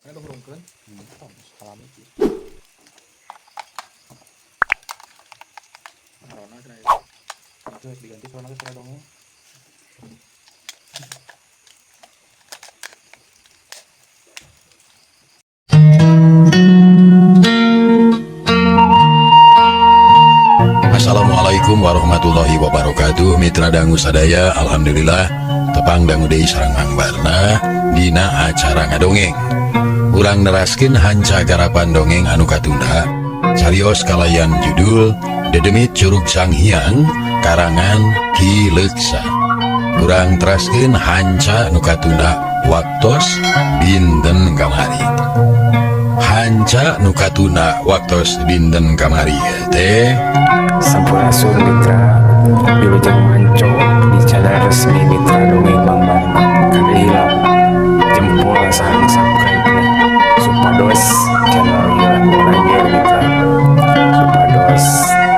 Ini hurungkeun. Tong salami kieu. Corona cenah ieu. Itu harus diganti corona teh suara dongeng. Assalamualaikum warahmatullahi wabarakatuh. Mitra dangu sadaya, alhamdulillah tepang dangu deui sareng Mang Barna dina acara ngadongeng. Urang neraskeun hanca garapan dongeng anu katunda carios kalayan judul Dedemit Curug Sang Hyang karangan Ki Leuksa. Urang teraskeun hanca nu katunda waktos dinten kamari. Hanca nu katunda waktos dinten kamari teh. Sampurasun mitra, wilujeng manco di channel resmi Mitra Dongeng Mang Barna. Kada hilap jempol sareng subscribe supados channel ieu mulai mitra, supados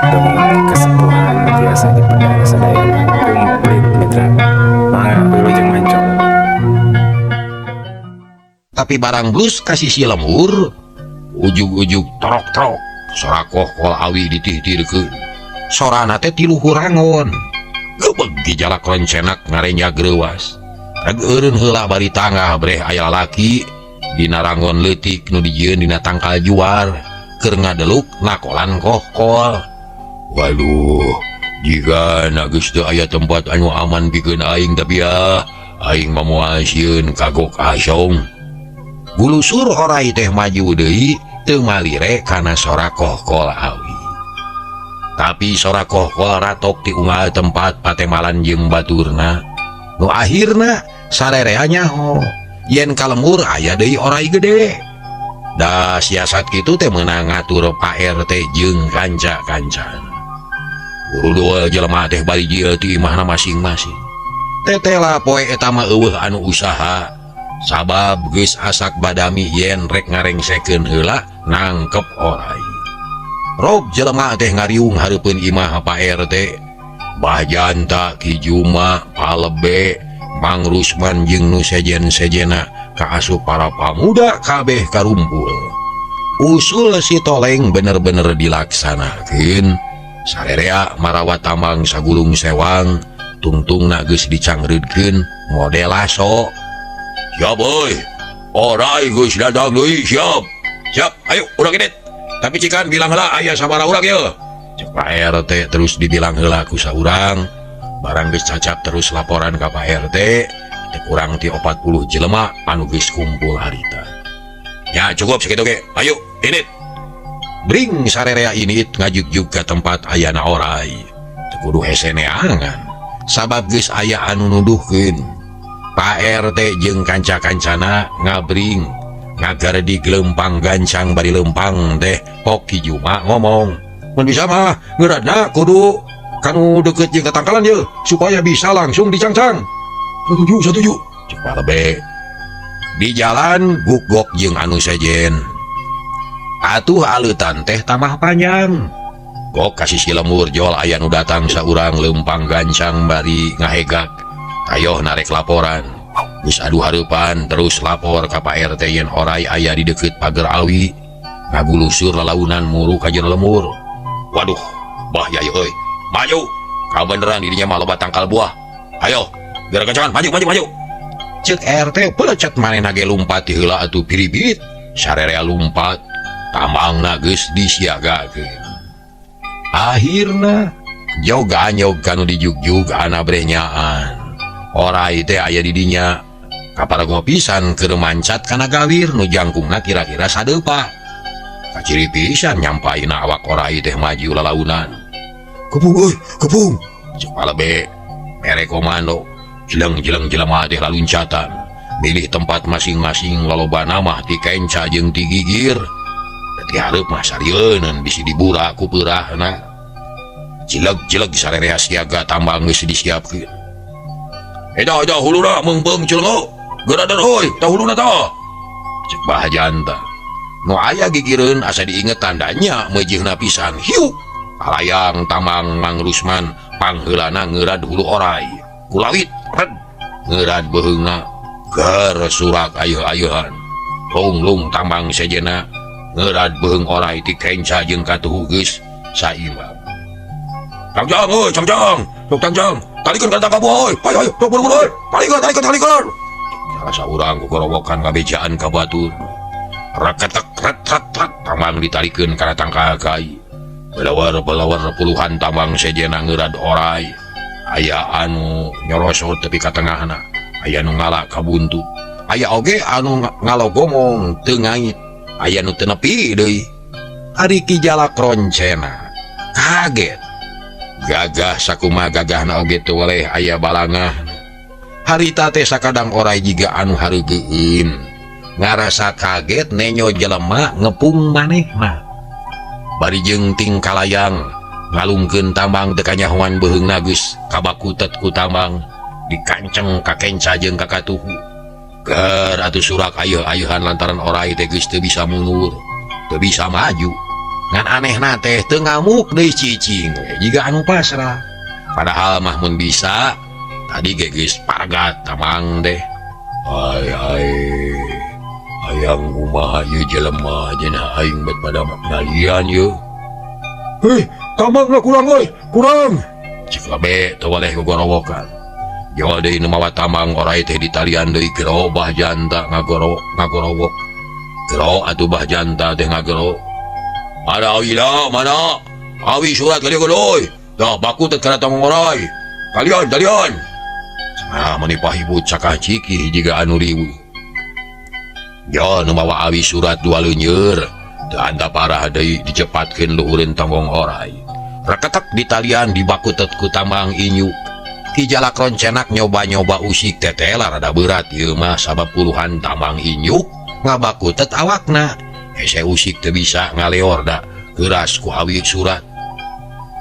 dongeng kesepuhan tiasa dipedar sadayana komplit mitra. Mangga, wilujeng manco. Tapi barang blus ka sisi lembur, ujug-ujug trok-trok sora kohkol awi ditihtirkeun. Sorana teh ti luhur rangon. Gebeg gijalak roncenak ngarenjag reuwas. Reg eureun heula bari tangah breh aya lalaki dina rangon leutik nu dijieun dina tangkal juar keur ngadeluk nakolan kohkol. Waduh, jigana geus teu aya tempat anu aman pikeun aing, tapi ya aing mah moal sieun kagok asong. Gulusur orai teh maju deui teu malire kana sora kohkol awi. Tapi sora kohkol ratok ti unggal tempat patemalan jeung baturna. Nu akhirna sarerea nyaho yen ka lembur aya deui orai gede. Da siasat kitu teh meunang ngatur Pak RT jeung kanca-kancana. Guru jelema teh bari jieul ti imahna masing-masing. Tetela poe eta mah euweuh anu usaha. Sabab geus asak badami yen rek ngarengsekeun heula nangkep orai. Rob jelema teh ngariung hareupeun imah Pak RT. Bah Janta, Ki Juma, Palebe, Mang Rusman jeung nu sejen-sejena kaasup para pamuda kabeh karumpul. Usul si Toleng bener-bener dilaksanakeun. Sarerea marawa tambang sagulung sewang, tungtungna geus dicangreudkeun model laso. Siap euy. Orai geus datang deui, siap. Siap, ayo urang indit. Tapi cikan bilang heula aya sabaraha urang yeuh. Cek Pak RT terus dibilang heula ku saurang. Barang geus cacap terus laporan ka Pak RT, teu kurang ti 40 jelema anu geus kumpul harita. Ya cukup segitu ge. Ayo indit. Bring sarerea indit ngajugjug ka tempat ayana orai. Teu kudu hese neangan. Sabab geus aya anu nuduhkeun. Pak RT jeung kanca-kancana ngabring ngagardi gelempang gancang bari lempang teh Poki Juma ngomong, mun bisa mah ngeuradna kudu kanu deket jeung katangkalan ye supaya bisa langsung dicangcang. Setuju, setuju. Cek Pak Lebe. Di jalan gugok jeung anu sejen. Atuh aleutan teh tambah panjang. Gok kasih si lemur jol aya nu datang saurang lempang gancang bari ngahegak. Ayo narek laporan. Geus adu hareupan terus lapor ka Pak RT yen orai aya di deukeut pagar awi. Ngagulusur lalaunan muru ka jero lemur. Waduh, bahaya euy. Maju. Kabeneran dirinya mah loba tangkal buah. Ayo, gerak gancangan, maju, maju, maju. Cek RT pelecet manehna ge lumpat ti heula atuh piribit. Sarerea lumpat, tambangna geus disiagakeun. Akhirna joga anyog kanu dijugjug ana brenyaan. Orai teh aya di dinya. Kaparago pisan keur mancat kana gawir nu jangkungna kira-kira sadeupa. Kaciri pisan nyampaina awak orai teh maju lalaunan. Kepung euy, kepung. Cek Palebe mere komando. Jeleng-jeleng jelema teh laluncatan. Milih tempat masing-masing lalobana mah ti kenca jeung ti gigir. Ti hareup mah sarieuneun bisi dibura ku peurahna. Jileg-jileg sarerea siaga tambang geus disiapkeun. Eta eta huluna meungpeung celengo. Geuradan euy, tah huluna tah. Cek Bah Janta. Nu aya gigireun asa diinget tandanya meujeuhna pisan. Hiuk. Kalayang tamang Mang Rusman pangheulana ngeurad hulu orai. Kulawit red ngeurad beuheungna. Ger surak ayeuh-ayeuhan. Lunglung tambang sejena ngerad beuheung orai ti kenca jeung katuhu geus saimbang. Tangjang euy, tangjang. Sok tangjang. Talikeun ka tangkap euy. Hayo hayo, sok buru-buru euy. Talikeun, talikeun, talikeun. Salah saurang gogorowokan ngabejaan ka batur. Reketek ret ret ret tambang ditalikeun kana tangkal kai. Belawar-belawar puluhan tambang sejena ngeurad orai. Aya anu nyorosot tepi ka tengahna, aya nu ngala ka buntut. Aya oge anu ngalogomong teu ngait, aya nu teu nepi deui. Ari Ki Jalak Roncena kaget. Gagah sakumaha gagahna oge teu weleh aya balangah. Harita teh sakadang orai jiga anu hareugeun. Ngarasa kaget nenyo jelema ngepung manehna. Bari jeung ting kalayang ngalungkeun tambang teu kanyahoan beuheungna geus kabakutet ku tambang dikanceng ka kenca jeung ka katuhu. Ger atuh surak ayeuh-ayeuhan lantaran orai teh geus teu bisa mundur, teu bisa maju. Ngan anehna teh teu ngamuk deui cicing we jiga anu pasrah. Padahal mah mun bisa tadi ge geus pargat tamang teh. Ai ai hayang kumaha ieu jelema cenah aing bet pada nalian ieu. Hei, tambangna kurang euy, kurang. Cek lebe teu waleh gogorowokan. Jol deui nu mawa tambang orai teh ditalian deui gero bah janta ngagoro ngagorowok. Gero atuh bah janta teh ngagero. Mana awina, mana? Awi surat kalian euy. Dah baku teh kana tambang orai. Kalian, kalian. Cenah meuni pahibut cakah cikih jiga anu riweuh. Jol nu mawa awi surat dua leuneur. Teu anta parah deui dicepatkeun luhureun tonggong orai. Reketek ditalian dibakutet ku tambang inyuk. Ki Jalak Roncenak nyoba-nyoba usik tetela rada berat ieu mah sabab puluhan tambang inyuk ngabakutet awakna. Hese usik teu bisa ngaleor da keras ku awi surat.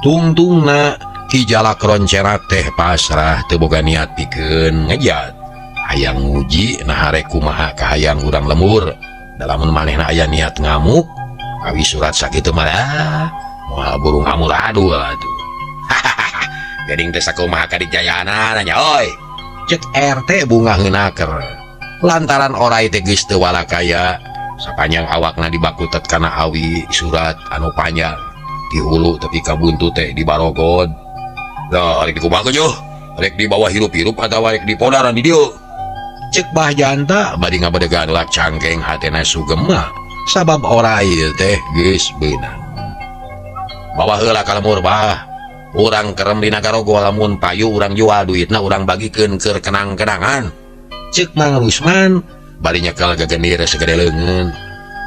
Tungtungna Ki Jalak Roncenak teh pasrah teu boga niat pikeun ngejat. Hayang nguji naha rek kumaha kahayang urang lembur. Da lamun manehna aya niat ngamuk, awi surat sakitu mah moal burung amuradul atuh. Geuning teh sakumaha kadijayana nya euy. Cek RT bunga heunaker. Lantaran orai teh geus teu walakaya, sapanjang awakna dibakutet kana awi surat anu panjang. Di hulu tepi ka buntut teh dibarogod. Dah rek dikumahakeun yeuh? Rek dibawa hirup-hirup atawa rek dipodaran di dieu? Cek bah janta bari ngabedegan lak cangkeng hatena sugema sabab orai teh geus beunang. Bawa heula ka lemur bah. Urang kerem dina garogol lamun payu urang jual duitna urang bagikeun keur kenang-kenangan. Cek Mang Rusman bari nyekel gegenir segede leungeun.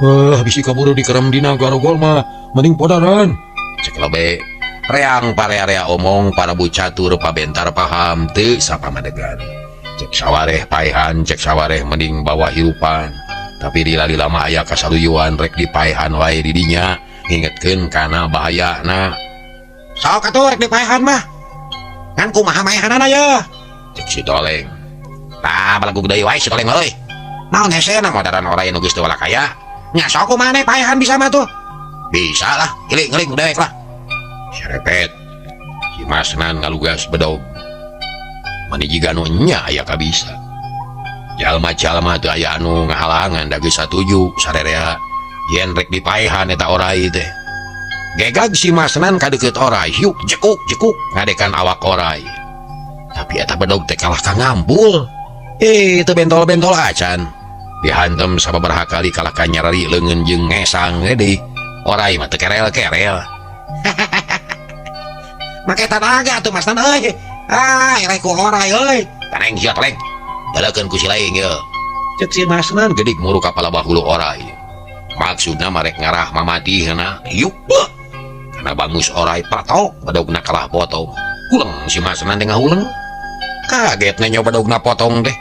Wah, bisi kaburu dikerem dina garogol mah mending podaran. Cek lebe reang parea-rea omong para bucatur pabentar paham teu sapamadegan. Cek sawareh paehan, cek sawareh mending bawa hirupan. Tapi lila-lila mah aya kasaluyuan rek dipaehan wae di dinya ngingetkeun kana bahayana. Sok atuh rek dipaehan mah. Ngan kumaha maehanana yeuh? Cek si Toleng. Tah balagug deui wae si Toleng euy. Naon hesena modaran orai nu geus teu walakaya? Nya sok kumaha paehan bisa mah tuh? Bisa lah, giling-giling dewek lah. Serepet. Si Masnan ngalugas bedog. Mani jiga nu nya aya kabisa. Jalma-jalma teu aya anu ngahalangan da geus satuju sarerea yen rek dipaehan eta orai teh. Gegag si Masnan ka deukeut orai, hiuk jekuk jekuk ngadekan awak orai. Tapi eta bedog teh kalah ka ngampul. Teu bentol-bentol acan. Dihantem sababaraha kali kalah ka nyarari leungeun jeung ngesang deui. Orai mah teu kerel-kerel. Make tanaga atuh Masnan euy. Ah, ereh ku orai euy. Taneng sia toleng. Dalekeun ku si laing ieu. Cek si Masnan geudik muru ka palabah hulu orai. Maksudna marek ngarah mamatihna. Hiuk beuh. Kana bangus orai patok bedogna kalah potong. Huleng si Masnan teh ngahuleng. Kaget nenyo bedogna potong teh.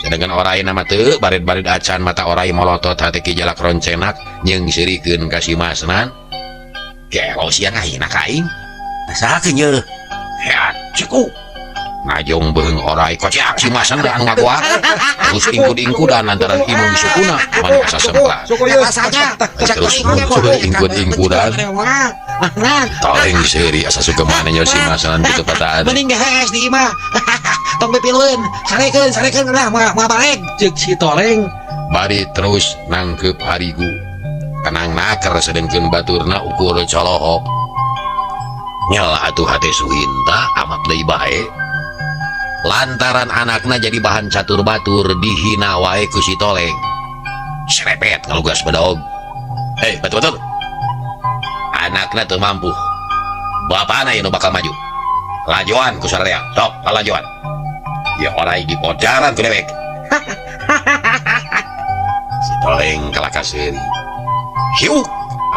Sedangkan orai nama teu barid-barid acan mata orai molotot hati Ki Jalak Roncenak jeung sirikeun ka si Masnan. Gelo sia ngahina ka aing. Saha ye? Heat cukup. Ngajong beuheung orai kocak si Masnan da anu ngagoak. Terus ingkud-ingkudan lantaran imung sukuna mani asa semplat. Terus muncul ingkud-ingkudan. Toleng seuri asa suka mana si Masnan kitu pataan. Mending gehes di imah. Tong pipilueun, sarekeun, sarekeun lah moal moal balik. Cek si Toleng Bari terus nangkep harigu. Tenang naker sedengkeun baturna ukur colohok. Nyel atuh hate Suhinta amat deui bae. Lantaran anakna jadi bahan catur batur dihina wae ku si Toleng. Serepet ngalugas bedog. Hei, betul-betul. Anakna teu mampu. Bapana ieu nu bakal maju. Lajoan ku sararea. Sok, lalajoan. Ya orai dipodaran ku dewek. Si Toleng kalaka seuri. Hiuk,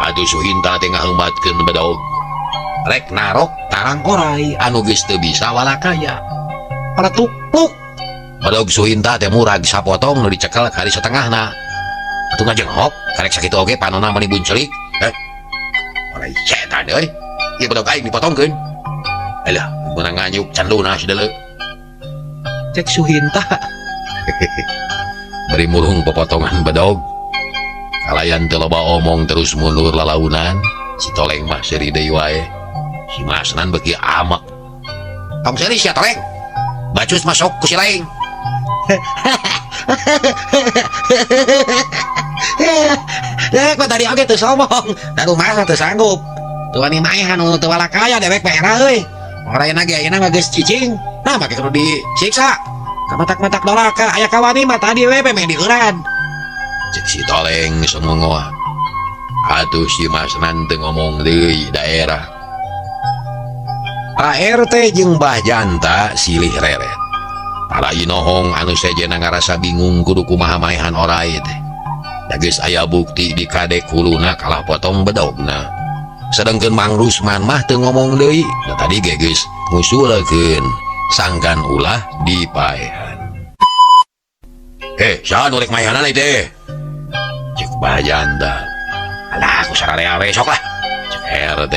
atuh Suhinta teh ngaheumatkeun bedog. Rek narok tarang orai anu geus teu bisa walakaya. Paletuk pluk. Bedog Suhinta teh murag sapotong nu dicekel kari setengahna. Atuh ngajenghok, karek sakitu oge panona meuni buncelik. Orai setan euy. Ieu bedog aing dipotongkeun. Alah, meunang nganyuk can lunas deuleu. Cek Suhinta. Bari murung pepotongan bedog. Kalayan teu loba omong terus mundur lalaunan. Si Toleng mah seuri deui wae. Si Masnan beuki amek. Tong seuri sia Toleng. Bacus masuk ku si laing. Dewek mah tadi oge teu sombong. Da rumah teu sanggup. Teu wani maehan nu teu walakaya dewek mah era euy. Orayna ge ayeuna mah geus cicing. Nah make kudu disiksa. Kamatak-matak doraka aya kawani mah tadi we meh dieuran. Cek si Toleng semengoa. Atuh si Masnan teu ngomong deui daerah. Pak RT jeung Mbah Janta silih reret. Para inohong anu sejena ngarasa bingung kudu kumaha maehan orai teh. Da geus aya bukti di kadek huluna kalah potong bedogna. Sedengkeun Mang Rusman mah teu ngomong deui. Da tadi ge geus ngusulkeun sangkan ulah dipaehan. Saha nu rek maehanana teh? Cek Mbah Janta. Alah, ku sararea we sok lah. Cek RT.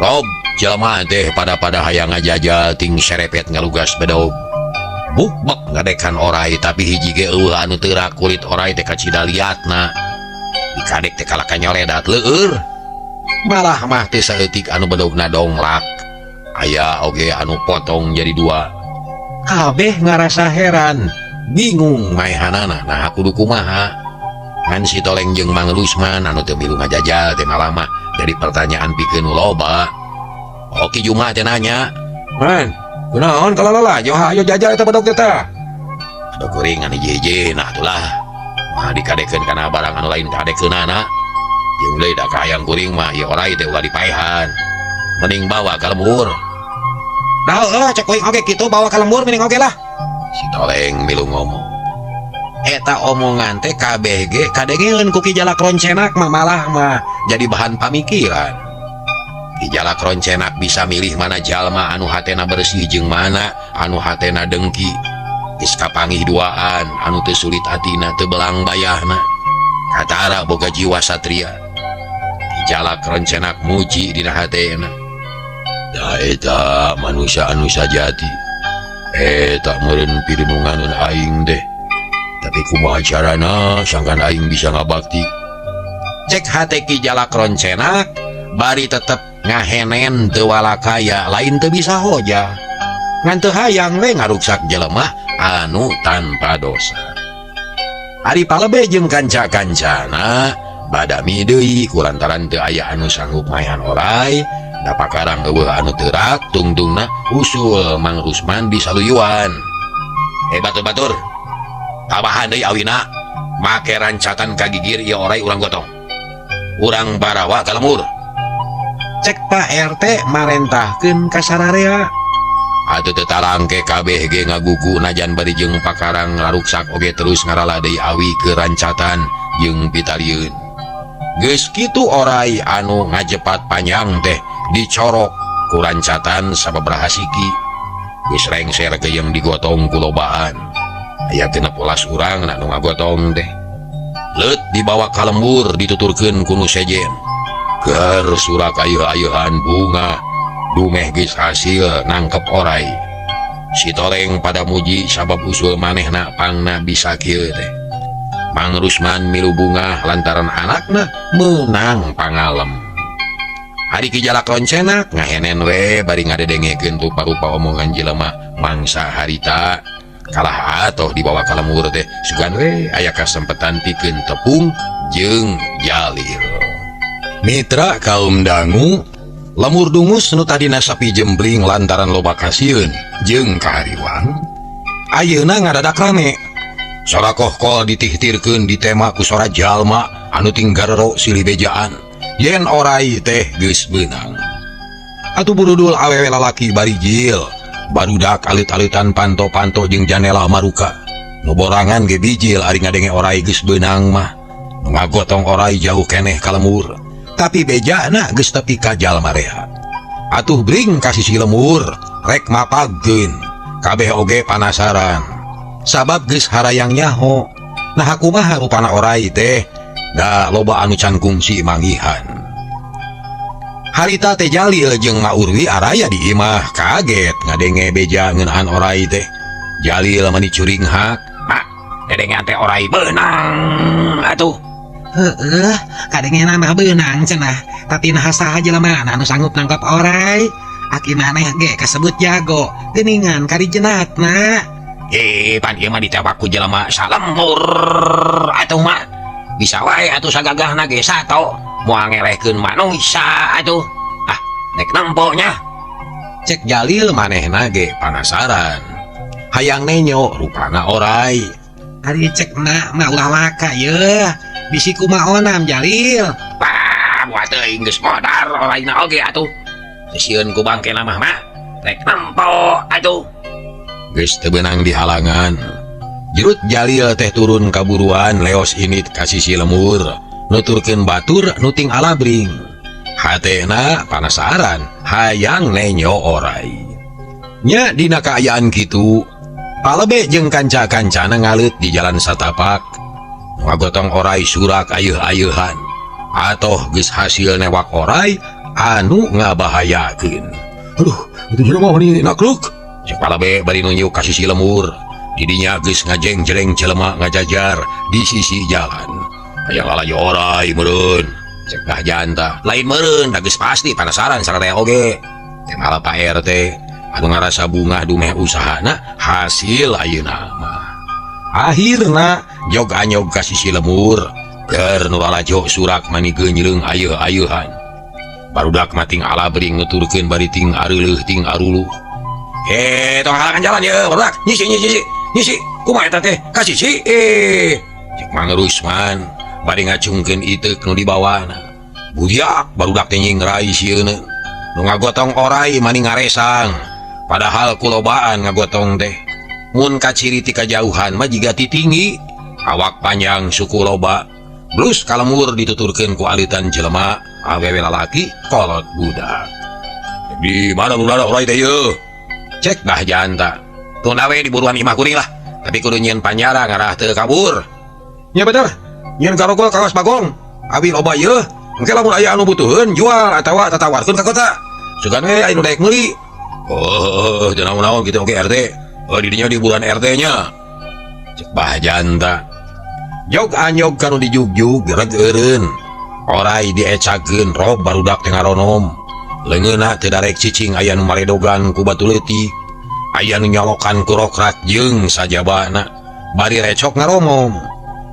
Rob jelema teh pada-pada hayang ngajajal ting serepet ngalugas bedog. Bukbek ngadekan orai tapi hiji ge eueuh anu teurak kulit orai teh kacida liatna. Dikadek teh kalaka nyoledat leueur. Malah mah teh saeutik anu bedogna donglak. Aya oge anu potong jadi dua. Kabeh ngarasa heran, bingung maehanana nah kudu kumaha. Ngan si Toleng jeung Mang Rusman anu teu milu ngajajal teh malah mah jadi pertanyaan pikeun nu loba. Oki Juma teh nanya, "Man, kunaon kalala jo hayo jajal eta bedog teh tah?" Aduh kuring anu hiji-hiji nah atulah. Mah dikadekeun kana barang anu lain kadekeunana. Jeung deui da kahayang kuring mah ieu orai teh ulah dipaehan. Mending bawa ka lembur. Dah heuh cek kuring oge kitu bawa ka lembur mending oge lah. Si Toleng milu ngomong. Eta omongan teh kabeh ge kadengeun ku Ki Jalak Roncenak mah malah mah jadi bahan pamikiran. Ki Jalak Roncenak bisa milih mana jalma anu hatena bersih jeung mana anu hatena dengki. Geus kapanggih duaan anu teu sulit hatina teu belang bayahna. Katara boga jiwa satria. Ki Jalak Roncenak muji dina hatena. Da eta manusia anu sajati. Eta meureun pirinunganeun aing deh. Tapi kumaha carana sangkan aing bisa ngabakti. Cek hate Ki Jalak Roncenak bari tetep ngahenen teu walakaya lain teu bisa hoja. Ngan teu hayang we ngaruksak jelema anu tanpa dosa. Ari palebe jeung kanca-kancana badami deui kulantaran teu aya anu sanggup maehan orai, da pakarang eueuh anu teurak tungtungna usul Mang Rusman disaluyuan. Batur-batur. Tabahan deui awina make rancatan kagigir ieu orai urang gotong. Urang barawa ka lembur. Cek Pak RT marentahkeun ka sararea. Atuh teu talangke kabeh ge ngagugu najan bari jeung pakarang ngaruksak oge terus ngarala deui awi ke rancatan jeung pitalieun. Geus kitu orai anu ngajepat panjang teh dicorok ku rancatan sababaraha siki. Geus rengser ge jeung digotong ku lobaan. Aya 16 urang anu ngagotong teh. Leut dibawa ka lembur dituturkeun ku nu sejen. Keur surak ayeuh-ayeuhan bunga dumeh geus hasil nangkep orai. Si Toleng pada muji sabab usul manehna pangna bisa kieu teh. Mang Rusman milu bungah lantaran anakna meunang pangalem. Ari Ki Jalak Roncenak ngahenen we bari ngadedengekeun rupa-rupa omongan jelema mangsa harita. Kalah atoh dibawa ka lembur teh sugan we aya kasempetan pikeun tepung jeung Jalil. Mitra kaum dangu, lemur dungus nu tadina sapi jembling lantaran loba kasieun jeung kahariwang ayeuna ngadadak rame. Sora kohkol ditihtirkeun ditema ku sora jalma anu tinggarero silih bejaan yen orai teh geus beunang. Atuh burudul awewe lalaki barijil, barudak alit-alitan panto-panto jeung janela maruka. Nu borangan ge bijil ari ngadenge orai geus beunang mah. Nu ngagotong orai jauh keneh ka lemur, tapi bejana geus tepi ka jalma rea. Atuh bring ka sisi lemur, rek mapagkeun. Kabeh oge panasaran. Sabab geus harayang nyaho. Nah kumaha rupana orai teh? Da loba anu can kungsi manggihan. Harita teh Jalil jeung Ma Urwi araya di imah kaget ngadenge beja ngeunaan orai teh. Jalil mani curinghak, "Mak, dedengean teh orai beunang atuh." Heeh, kadengenan mah beunang cenah. Tapi naha saha jelema anu sanggup nangkap orai? Aki maneh ge kasebut jago, geuningan karijenatna. Eh, pan ieu mah ditewak ku jelema salembur atuh mak. Bisa wae atuh sagagahna ge sato. Moal ngelehkeun manusia atuh. Ah, nek nempo nya. Cek Jalil manehna ge panasaran. Hayang nenyo rupana orai. Ari cek na mah ulah waka yeuh. Bisi kumaha onam Jalil. Bah, buat teuing geus modar oraina oge atuh. Sieun ku bangkena mah mah. Rek nempo atuh. Geus teu beunang dihalangan. Jerut Jalil teh turun kaburuan leos init ka sisi lemur. Nuturkeun batur nuting alabring. Hatena panasaran hayang nenyo orai. Nya dina kaayaan kitu, Palebe jeung kanca-kancana ngaleut di jalan satapak. Ngagotong orai surak ayeuh-ayeuhan. Atoh geus hasil newak orai anu ngabahayakeun. Aduh, itu jelema mani nakluk. Cek Palebe bari nunjuk ka sisi lemur. Didinya geus ngajeng-jereng jelema ngajajar di sisi jalan. Hayang lalajo orai meureun. Cek Bah Janta, lain meureun, da geus pasti panasaran sararea oge. Teh malah Pak RT anu ngarasa bungah dumeh usahana hasil ayeuna mah. Akhirna jog anyog ka sisi lemur, keur nu lalajo surak mani geunjleung ayeuh-ayeuhan. Barudak mating alabring nuturkeun bari ting areuleuh ting aruluh. Eh, tong halangan jalan ye, barudak. Nyisi nyisi nyisi. Kumaha eta teh? Ka sisi eh. Cek Mang Rusman bari ngacungkeun iteuk nu dibawana. Budiak barudak teh nyingrai sieuna. Nu ngagotong orai mani ngaresang. Padahal kulobaan ngagotong teh. Mun kaciri ti kajauhan mah jiga titinggi. Awak panjang suku loba. Blus kalemur dituturkeun ku alitan jelema, awewe lalaki kolot budak. Di mana budak orai teh yeuh? Cek Bah Janta. Tunda we di buruan imah kuring lah. Tapi kudu nyieun panjara ngarah teu kabur. Nya bener. Nyieun garogol kawas Bagong. Abi loba yeuh. Engke lamun aya anu butuheun jual atawa tatawarkeun ka kota. Sugan we aya nu daek meuli. Oh, teu naon-naon kitu oge RT. Oh, di dinya di buruan RT nya. Cek Bah Janta. Jog anyog kanu dijugjug reg eureun. Orai diecakeun rob barudak teh ngaronom. Leungeunna teu darek cicing aya nu maredogan ku batu leutik. Aya nu nyolokan ku rokrak jeung sajabana. Bari recok ngaromong.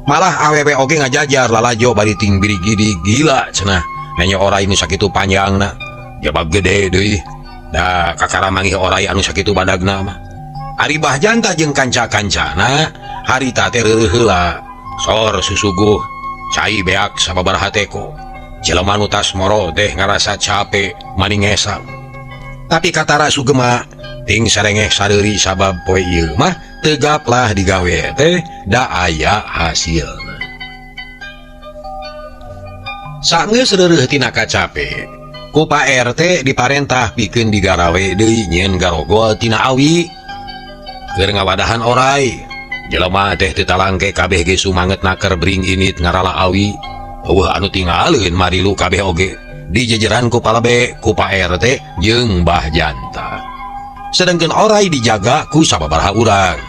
Malah awewe oge ngajajar lalajo bari ting birigidi gila cenah. Nanya orai nu sakitu panjangna. Jabab gede deui. Da kakara manggih orai anu sakitu badagna mah. Ari Bah Janta jeung kanca-kancana harita teh reureuh heula. Sor susuguh cai beak sababaraha teko. Jelema nu tas moro teh ngarasa cape mani ngesang. Tapi katara sugema ting sarengeh sareuri sabab poe ieu mah tegaplah digawe teh da aya hasilna. Sanggeus reureuh tina kacape, ku Pak RT diparentah pikeun digarawe deui nyieun garogol tina awi. Keur ngawadahan orai, jelema teh teu talangke kabeh ge sumanget naker bring init ngarala awi. Eueuh anu tinggalin marilu kabeh oge dijejeran ku Palebe, ku Pak RT jeung Bah Janta. Sedangkan orai dijaga ku sababaraha urang.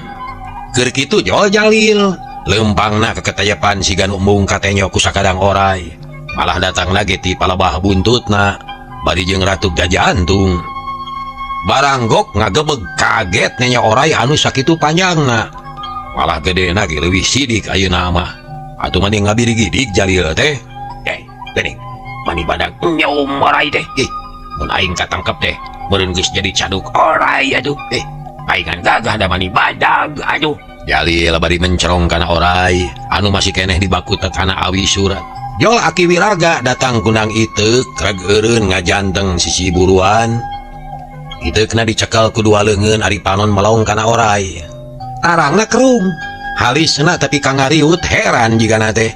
Keur kitu jol Jalil, lempangna keketayepan siga nu embung katenyo ku sakadang orai. Malah datang lagi ti palebah buntutna, bari jeung ratuk jajantung. Baranggok ngagebeg kaget nanya orai anu sakitu panjangna. Malah gedena ge leuwih sidik ayeuna mah. Atuh mani ngabirigidig Jalil teh. Eh, geuning mani badag nyaum orai teh. Ih, mun aing katangkep teh meureun geus jadi caduk orai atuh. Eh, paingan gagah da mani badag aduh. Jalil bari mencerong kana orai anu masih keneh dibakutet kana awi surat. Jol Aki Wiraga datang kunang iteuk reg eureun ngajanteng sisi buruan. Iteukna dicekal ku dua leungeun ari panon melong kana orai. Tarangna kerung, halisna tapi kangariut heran jigana teh.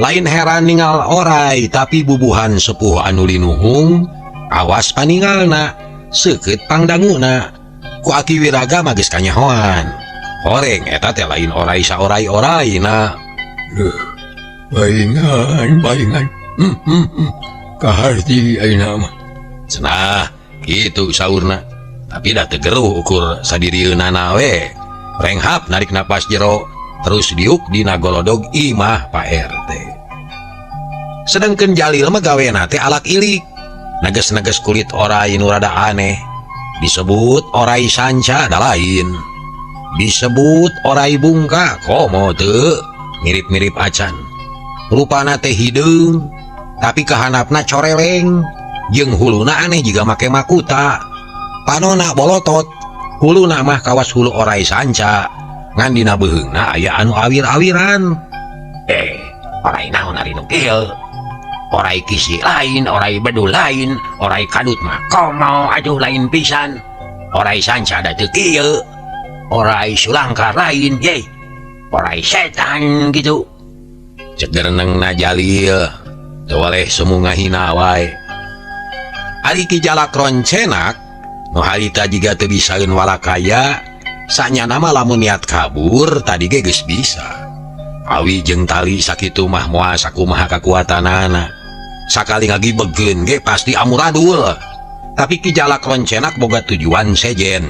Lain heran ningal orai tapi bubuhan sepuh anu linuhung awas paningalna seukeut pangdanguna. Ku Aki Wiraga mah geus kanyahoan. Horeng eta teh lain orai saorai-oraina. Baingan, baingan. Kaharti ayeuna mah. Cenah kitu saurna. Tapi da teu geruh ukur sadirieunana we. Renghap narik napas jero terus diuk dina golodog imah Pak RT. Sedangkeun Jalil mah gawena teh alak ilik. Neges-neges kulit orai nu rada aneh. Disebut orai sanca da lain. Disebut orai bungka komo teu mirip-mirip acan. Rupana teh hideung tapi kahanapna coreleng jeung huluna aneh jiga make makuta. Panona bolotot, huluna mah kawas hulu orai sanca. Ngan dina beuheungna aya anu awir-awiran. Eh, orai naon ari nu kieu? Orai kisi lain, orai bedul lain, orai kadut mah komo aduh lain pisan. Orai sanca da teu kieu. Orai sulangkar lain, ye. Orai setan gitu. Cek gerenengna Jalil, teu waleh semu ngahina wae. Ari Ki Jalak Roncenak nu harita jiga teu bisaeun walakaya, sanyana mah lamun niat kabur tadi ge geus bisa. Awi jeung tali sakitu mah moal sakumaha kakuatanana. Sakali ngagibegeun ge pasti amuradul. Tapi Ki Jalak Roncenak boga tujuan sejen.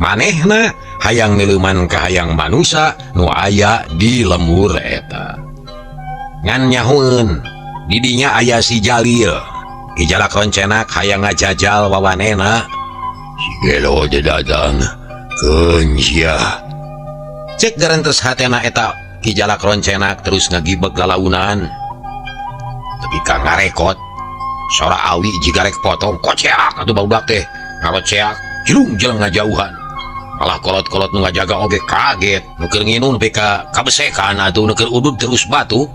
Manehna hayang neuleuman ka hayang manusa nu aya di lembur eta. Ngan nyahueun didinya aya si Jalil. Ki Jalak Roncenak hayang ngajajal wawanena. Si Gelo teh datang keun sia. Cek garentes hatena eta Ki Jalak Roncenak terus ngagibeg lalaunan. Tapi ka ngarekot sora awi jiga rek potong koceak atuh barudak teh ngaroceak jelung jeleng ngajauhan. Malah kolot-kolot nu ngajaga oge kaget nu keur nginum nepi ka kabesekan atuh nu keur udud terus batu.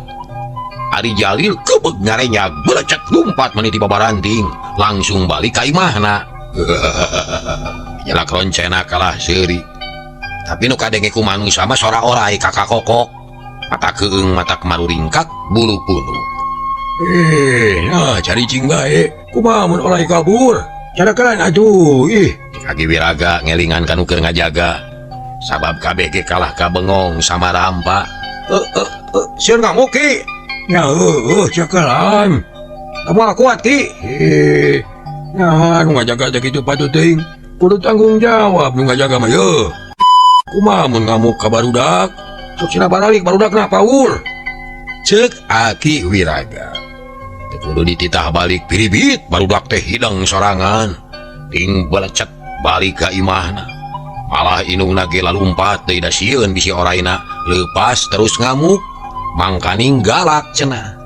Ari Jalil kebeg ngarenyak belecet lumpat meniti babaranting langsung balik ka imahna. Jalak Roncenak kalah seuri. Tapi nu kadenge ku manusa mah sora orai kakak kokok. Mata keung mata kemaruringkak bulu punu. Nah cari cing bae. Kumaha mun orai kabur? Carakan atuh ih. Kaki Wiraga ngelingan kanu keur ngajaga. Sabab kabeh ge kalah ka bengong sama rampa. Sieun ngamuk ki. Ya heueuh cakalan. Kamu kuat ki. Nah, nu ngajaga teh kitu patut teuing. Kudu tanggung jawab nu ngajaga mah yeuh. Kumaha mun ngamuk ka barudak? Sok cenah baralik barudakna paur. Ceuk Aki Wiraga. Teu kudu dititah balik piribit barudak teh hidang sorangan. Ting belecet balik ka imahna. Malah indungna ge lalumpat deui da sieun bisi oraina leupas terus ngamuk. Mangkaning galak cenah.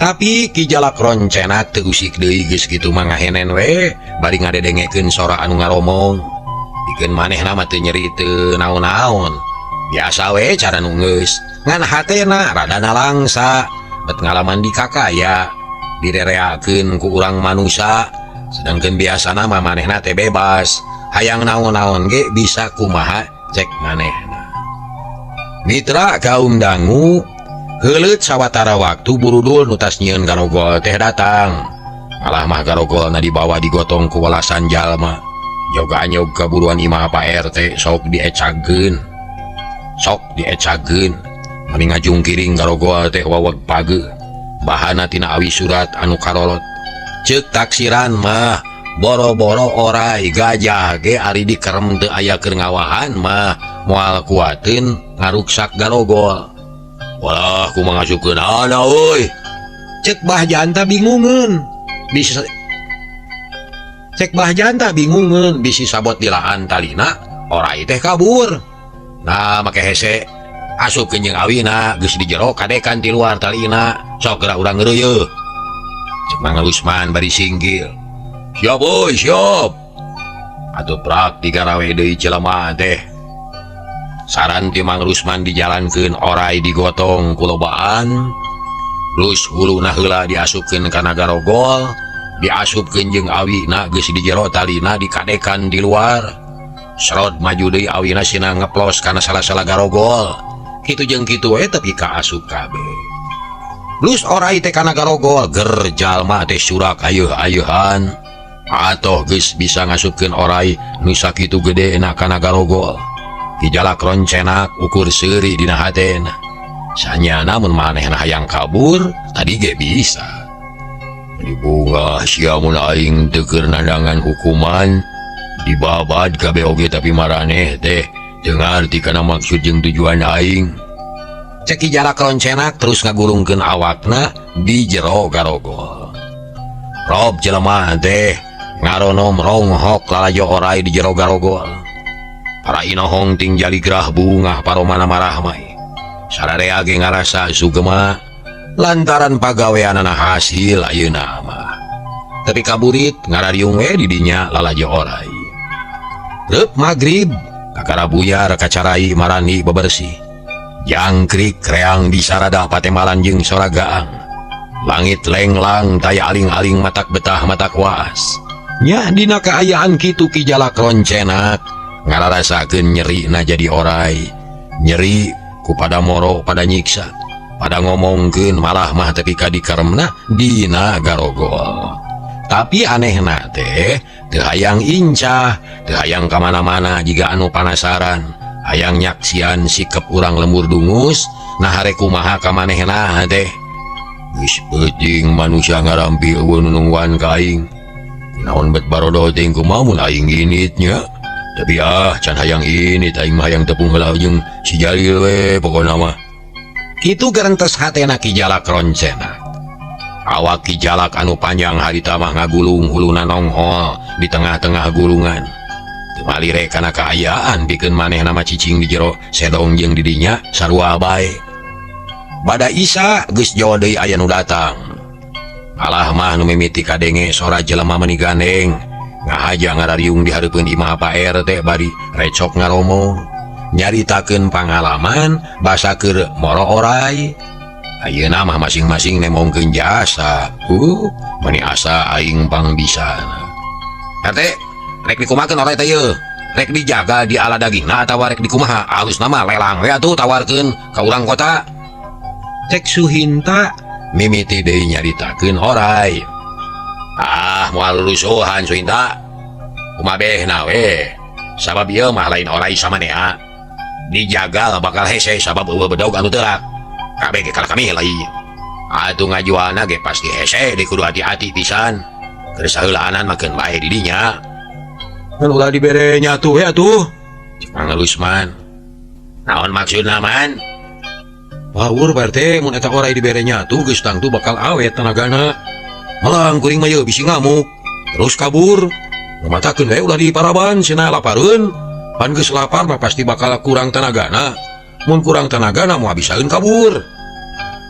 Tapi Ki Jalak Roncenak teu usik deui geus kitu mah ngahenen we bari ngadedengekeun sora anu ngaromong. Pikeun manehna mah teu nyeri teu naon-naon. Biasa we cara nu geus. Ngan hatena rada nalangsa bet ngalaman di kakaya direreakeun ku urang manusa. Sedangkeun biasana mah manehna teh bebas. Hayang naon-naon ge bisa kumaha cek manehna. Mitra kaum dangu heuleut sawatara waktu burudul nu tas nyieun garogol teh datang. Malah mah garogolna dibawa digotong ku walasan jalma. Joga anyog kaburuan imah Pak RT sok diecageun. Sok diecageun. Mani ngajungkiring garogol teh waweg pageuh. Bahana tina awi surat anu karolot. Ceuk taksiran mah boro-boro orai gajah ge ari dikerem teu aya keur ngawahan mah moal kuateun ngaruksak garogol. Walah kumaha ngasupkeun ana euy. Ceuk Bah Janta bingungeun. Bisa Cek Bah Janta bingungeun bisi sabot dilaan talina orai teh kabur. Nah make hese asupkeun jeung awina geus di jero kadekan ti luar talina sok geura urang ngeureuyeuh. Cek Mang Rusman bari singgil. Siap euy siap. Atuh prak digarawe deui jelema teh. Saran ti Mang Rusman dijalankeun orai digotong ku lobaan. Terus huluna heula diasupkeun kana garogol. Diasupkeun jeung awina geus di jero talina dikadekan di luar. Serot maju deui awina sina ngeplos kana salah-salah garogol. Kitu jeung kitu we tapi kaasup kabeh. Lus orai teh kana garogol ger jalma teh surak ayeuh-ayeuhan. Atoh geus bisa ngasupkeun orai nu sakitu gedena kana garogol. Ki Jalak Roncenak ukur seuri dina hatena. Sanyana mun manehna hayang kabur tadi ge bisa. Dibungah sia mun aing teu keur nandangan hukuman dibabad kabeh oge tapi maraneh teh teu ngarti kana maksud jeung tujuan aing. Cek Ki Jalak Roncenak terus ngagulungkeun awakna di jero garogol. Rob jelema teh ngaronom ronghok lalajo orai di jero garogol. Para inohong ting jaligrah bungah paromana marahmai. Sararea ge ngarasa sugema lantaran pagaweanana hasil ayeuna mah. Tapi kaburit ngarariung we di dinya lalajo orai. Reup magrib kakara buyar kacarai marani bebersih. Jangkrik reang disarada patemalan jeung sora gaang. Langit lenglang taya aling-aling matak betah matak waas. Nya dina kaayaan kitu Ki Jalak Roncenak ngararasakeun nyerina jadi orai. Nyeri ku pada moro pada nyiksa. Pada ngomongkeun malah mah tepi ka dikaremna dina garogol. Tapi anehna teh teu hayang incah, teu hayang ka mana-mana jiga anu panasaran. Hayang nyaksian sikep urang lembur dungus, nah hare kumaha ka manehna teh. Geus peuting manusia ngarampi eueuh nu nungguan ka aing. Kunaon bet barodo teh kumaha mun aing init nya. Tapi ah can hayang init aing mah hayang tepung heula jeung si Jalil we pokona mah. Kitu gerentes hatena Ki Jalak Roncenak. Awak Ki Jalak anu panjang harita mah ngagulung huluna nonghol di tengah-tengah gulungan. Teu malire kana kaayaan pikeun manehna mah cicing di jero sedong jeung di dinya sarua bae. Bada Isa geus jauh deui aya nu datang. Alah mah nu mimiti kadenge sora jelema meuni gandeng. Ngahaja ngarariung di hareupeun imah Pak RT bari recok ngaromong. Nyaritakeun pangalaman basa keur moro orai. Ayeuna mah masing-masing nemongkeun jasa. Meuni asa aing pangbisana. RT, rek dikumakeun orai teh yeuh. Rek dijaga di ala dagingna atawa rek dikumaha? Alusna mah lelang we atuh tawarkeun ka urang kota. Cek Suhinta mimiti deui nyaritakeun orai. Ah, moal rusuhan Suhinta. Kumabehna we. Sabab ieu mah lain orai samanea. Dijagal bakal hese sabab eueuh bedog anu teurak. Kabeh ge kalah kami lain. Atuh ngajualna ge pasti hese di kudu hati-hati pisan. Keur saheulaanan mah keun bae di dinya. Kan ulah dibere nyatu we atuh. Cek Mang Rusman. Naon maksudna man? Power Pak RT mun eta orai dibere nyatu geus tangtu bakal awet tenagana. Malang kuring mah yeuh bisi ngamuk. Terus kabur. Matakeun we ulah diparaban cenah lapareun. Pan geus lapar mah pasti bakal kurang tenagana. Mun kurang tenagana moal bisaeun kabur.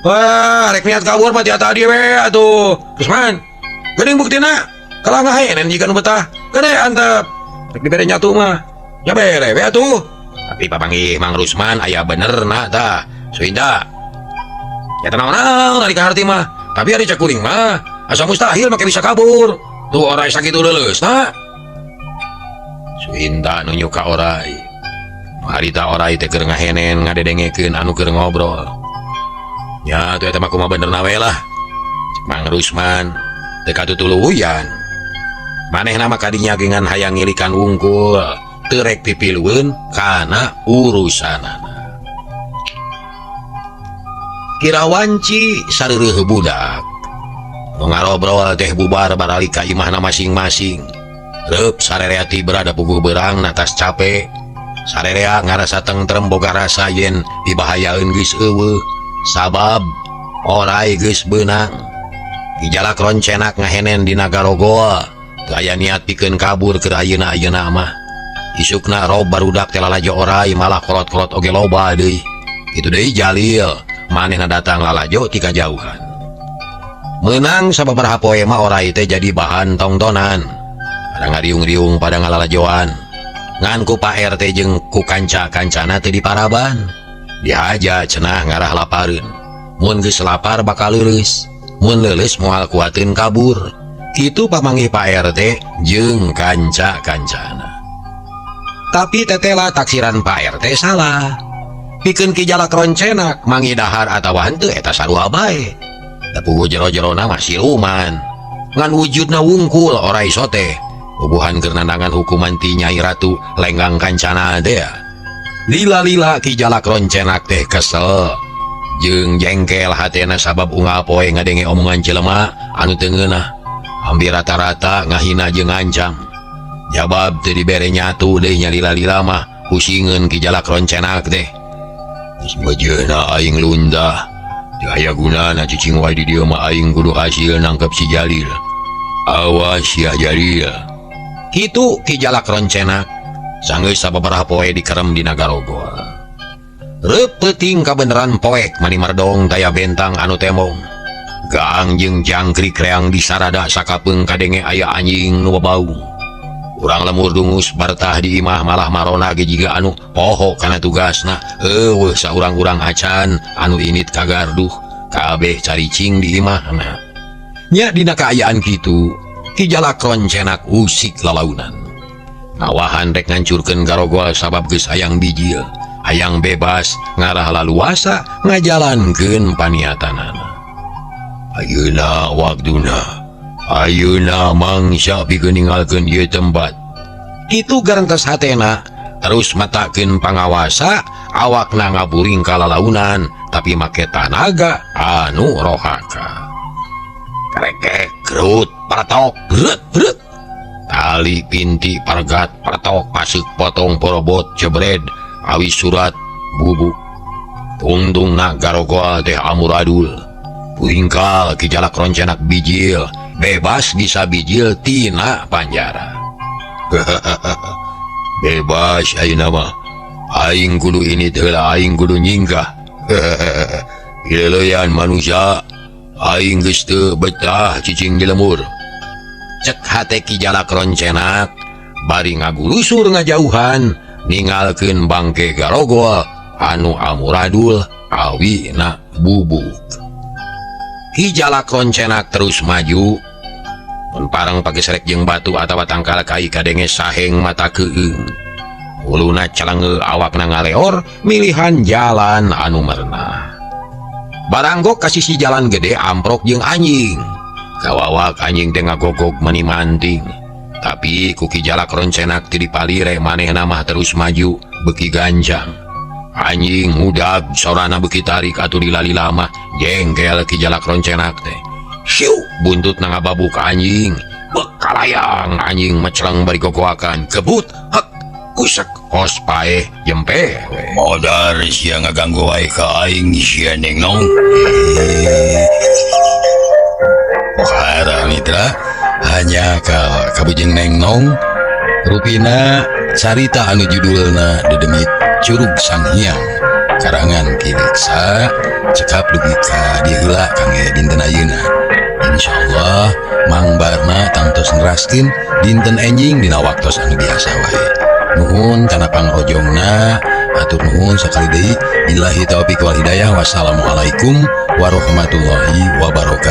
Wah, rek niat kabur mah tia tadi we atuh. Rusman, geuning buktina. Kalah ngahenen jiga nu betah. Gede antep. Rek dibere nyatu mah. Nya bere we atuh. Tapi papanggih Mang Rusman aya benerna tah. Suinda. Ya tenang-tenang dari kaharti mah. Tapi ari cek kuring mah asa mustahil make bisa kabur. Tuh orai sakitu leuleusna. Suinda nunjuk ka orai. Harita orai teh keur ngahenen ngadedengekeun anu keur ngobrol. Nya tuh eta mah kumaha benerna we lah. Cek Mang Rusman teu katutuluyan. Manehna mah kadinya ge ngan hayang ngilikan wungkul, teu rek pipilueun kana urusanana. Kira wanci sareureun budak. Nu ngarobrol teh bubar baralik ka imahna masing-masing. Reup sarerea tibra da puguh beurang natas cape. Sarerea ngarasa tentrem boga rasa yen dibahayaeun geus eueuh. Sabab orai geus beunang. Ki Jalak Roncenak ngahenen dina garogol. Teu aya niat pikeun kabur keur ayeuna-ayeuna mah. Isukna rob barudak teh lalajo orai malah kolot-kolot oge loba deui. Kitu deui Jalil, manehna datang lalajo ti kajauhan. Meunang sababaraha poe mah orai teh jadi bahan tongtonan. Pada ngariung-riung pada ngalalajoan. Ngan ku Pak RT jeung ku kanca-kancana teu diparaban. Dihaja cenah ngarah lapareun. Mun geus lapar bakal leuleus. Mun leuleus moal kuateun kabur. Kitu pamanggih Pak RT jeung kanca-kancana. Tapi tetela taksiran Pak RT salah. Pikeun Ki Jalak Roncenak manggih dahar atawa henteu eta sarua bae. Da puguh jero-jerona mah siluman. Ngan wujudna wungkul orai sote. Ubuhan keur nandangan hukuman ti Nyai Ratu Lenggang Kancana teh. Lila-lila Ki Jalak Roncenak teh kesel. Jeung jengkel hatena sabab unggal poe ngadenge omongan jelema anu teu ngeunah. Hampir rata-rata ngahina jeung ngancam. Jabab teu dibere nyatu deui nya lila-lila mah pusingeun Ki Jalak Roncenak teh. Geus mejeuna aing luntah. Teu aya gunana cicing wae di dieu mah aing kudu hasil nangkep si Jalil. Awas ya Jalil. Kitu Ki Jalak Roncenak sanggeus sababaraha poe dikerem dina garogol. Reup peuting kabeneran poek mani mardong taya bentang anu temong. Gaang jeung jangkrik reang disarada sakapeung kadenge aya anjing nu babaung. Urang lemur dungus bartah di imah malah marona ge jiga anu poho kana tugasna. Eueuh saurang-urang acan anu init kagarduh kabeh caricing di imahna. Nya dina kaayaan kitu Ki Jalak Roncenak usik lalaunan. Ngawahan rek ngancurkeun garogol sabab geus hayang bijil, hayang bebas ngarah laluasa ngajalankeun paniatanana. Ayeuna waktuna, ayeuna mangsa pikeun ninggalkeun ieu tempat. Kitu garantos hatena, terus matakeun pangawasa, awakna ngaburing ka lalaunan tapi make tanaga anu rohaka. Krekek gerut paratok brut brut. Tali pinti pargat paratok pasuk potong porobot jebred awi surat bubuk. Tungtungna garogol teh amuradul. Puingkal Ki Jalak Roncenak bijil, bebas bisa bijil tina panjara. Bebas ayeuna mah. Aing kudu ini teh heula aing kudu nyingkah. Ileuleyan manusia. Aing geus teu betah cicing di lemur. Cek hate Ki Jalak Roncenak bari ngagulusur ngajauhan ninggalkeun bangke garogol anu amuradul awina bubuk. Ki Jalak Roncenak terus maju. Mun parang pagesrek jeung batu atawa tangkal kai kadenge saheng mata keueung. Huluna calangeu awakna ngaleor milihan jalan anu merenah. Baranggok ka sisi jalan gede amprok jeung anjing. Kawawak anjing teh ngagogog mani manting. Tapi ku Ki Jalak Roncenak teu dipalire manehna mah terus maju beuki gancang. Anjing ngudag sorana beuki tarik atuh lila-lila mah jengkel Ki Jalak Roncenak teh. Siu buntutna ngababuk anjing. Bekalayang anjing meceleng bari gogoakan kebut hek kusek kos paeh jempe we. Modar sia ngaganggu wae ka aing sia nengnong. Pohara mitra hanya ka kabujeng nengnong rupina carita anu judulna Dedemit Curug Sanghyang karangan Ki Leksa cekap dugi ka diheula kangge dinten ayeuna. Insyaallah Mang Barna tangtos neraskeun dinten enjing dina waktos anu biasa wae. Nuhun kana pangrojongna, atur nuhun sakali deui. Billahi taufiq wal hidayah. Wassalamualaikum warahmatullahi wabarakatuh.